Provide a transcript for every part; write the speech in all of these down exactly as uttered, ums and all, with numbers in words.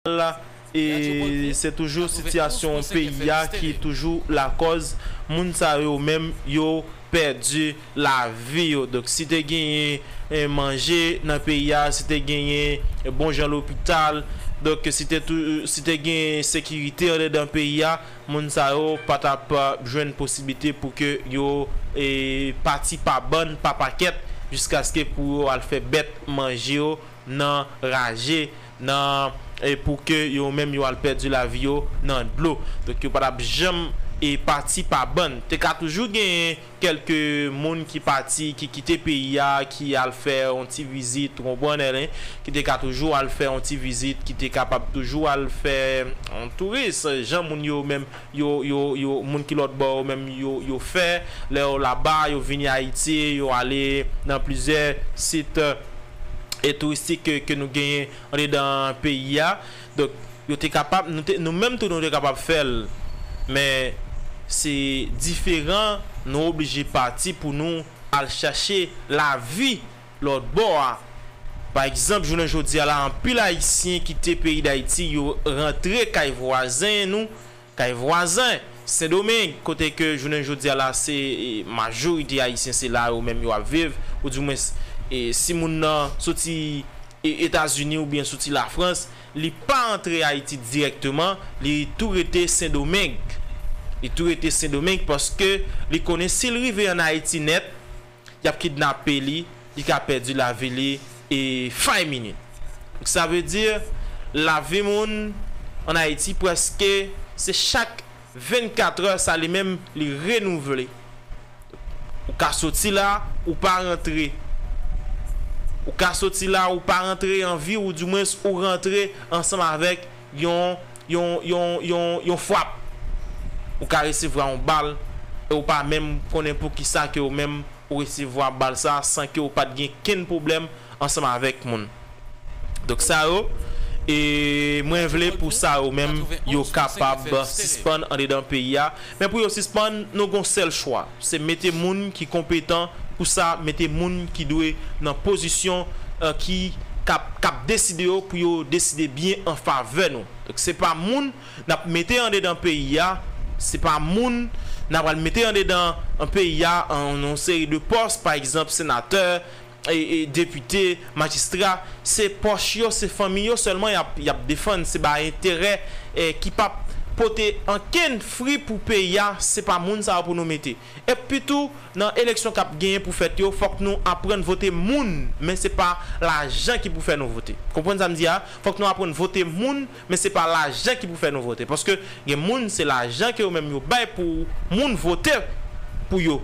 la, e se toujou sitiyasyon peyi a ki toujou lakòz moun sa yo menm yo pèdi lavi yo. Donk, si te genyen, eh, manje nan peyi a, si te genyen bon jan lopital, donk, si te tou, si te genyen sekirite andedan peyi a, moun sa yo pa t ap, eh, jwenn posiblite pou ke yo, eh, pati pa bann, pa pakèt, jiskaske pou yo al fè bèt manje yo nan raje, nan, e pou ke yo menm yo al pèdi lavi yo nan dlo. Donk, yo pa t ap janm, e, pati pa bann. Te ka toujou genyen kèlke moun ki pati, ki kite peyi a, ki al fè yon ti vizit, ou konprann, Ellen, ki te ka toujou al fè yon ti vizit, ki te kapab toujou al fè yon touris, jan moun yo menm, yo, yo, yo, moun ki lòt bò yo menm, yo, yo fè, lè yo laba, yo vini Ayiti, yo ale nan plizyè sit, e touristik ke, ke nou genyen andedan peyi a. Donk, yo te kapab, nou te, nou menm tou nou te kapab fè l. Men, se diferan, nou oblije pati pou nou al chache lavi lòt bò a. Pa egzanp, jounen jodi a la, anpil Ayisyen kite peyi Dayiti, yo rantre kay vwazen nou, kay vwazen, Sendomeng, kote ke jounen jodi a la, se, e, majorite Ayisyen, se la yo menm yo ap viv, oudimwens, e, si moun nan soti, e, Etazini oubyen soti Lafrans, li pa antre Ayiti dirèkteman, li tou rete Sendomeng. Li tou rete Sendomeng paske li konnen si l rive ann Ayiti nèt, y ap kidnape li, li ka pèdi lavi li e five minit. Sa vle di, lavi moun ann Ayiti prèske se chak vennkat è sa li menm li renouvle. Ou ka soti la, ou pa rantre. Ou ka soti la, ou pa rantre an vi, oudimwens ou rantre ansanm avèk yon, yon, yon, yon, yon frap. Ou ka resevwa yon bal e ou pa menm konnen poukisa ke ou menm ou resevwa bal sa san ke ou pa t gen kenn pwoblèm ansanm avèk moun. Donk sa yo, e mwen vle pou sa yo menm yo kapab sispann andedan peyi a. Men pou yo sispann, nou gon sèl chwa. Se mete moun ki konpetan pou sa, mete moun ki dwe nan pozisyon, e, ki k ap, k ap deside yo pou yo deside byen an favè nou. Donk se pa moun n ap mete andedan peyi a, se pa moun n ap al mete andedan peyi a an yon seri de pòs, pa egzanp, senatè, e, e, depite, majistra, se pòch yo, se fanmi yo sèlman y ap, y ap defann, se ba enterè, e, ki p ap pote ankenn fri pou peyi a, se pa moun sa yo pou nou mete. Epi tou, nan eleksyon k ap genyen pou fèt yo, fòk nou aprann vote moun, men se pa lajan ki pou fè nou vote. Konprann sa m di a? Fòk nou aprann vote moun, men se pa lajan ki pou fè nou vote. Paske gen moun, se lajan ke yo menm yo bay pou moun vote pou yo.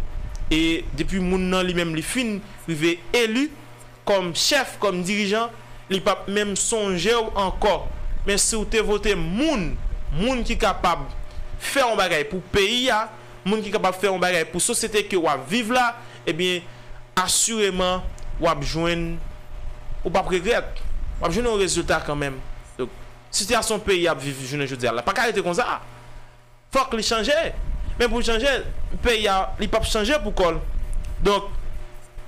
E depi moun nan li menm li fin rive eli kòm chèf, kòm dirijan, li p ap menm sonje w ankò. Men si w te vote moun, moun ki kapab fè yon bagay pou peyi a, moun ki kapab fè yon bagay pou sosyete ke w ap viv la, ebyen, asireman, w ap jwenn, ou p ap regrèt. W ap jwenn yon rezilta kanmenm. Donk, sitiyasyon peyi a ap viv jounen jodi a la pa ka rete konsa. Fòk li chanje. Men pou l chanje, peyi a, li p ap chanje pou kò l. Donk,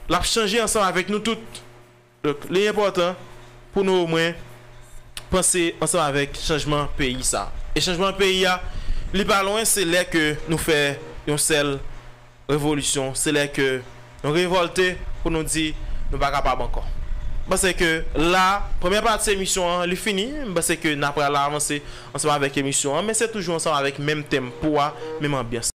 l ap chanje ansanm avèk nou tout. Donk, li enpòtan pou nou omwen panse ansanm avèk chanjman peyi sa. E chanjman peyi a, li pa lwen, se lè ke nou fè yon sèl revolisyon, se lè ke nou revòlte pou nou di nou pa kapab ankò. M panse ke la, premyè pati emisyon an, li fini. M panse ke n ap pral avanse ansanm avèk emisyon an, men se toujou ansanm avèk menm tèm pou a, menm anbyans.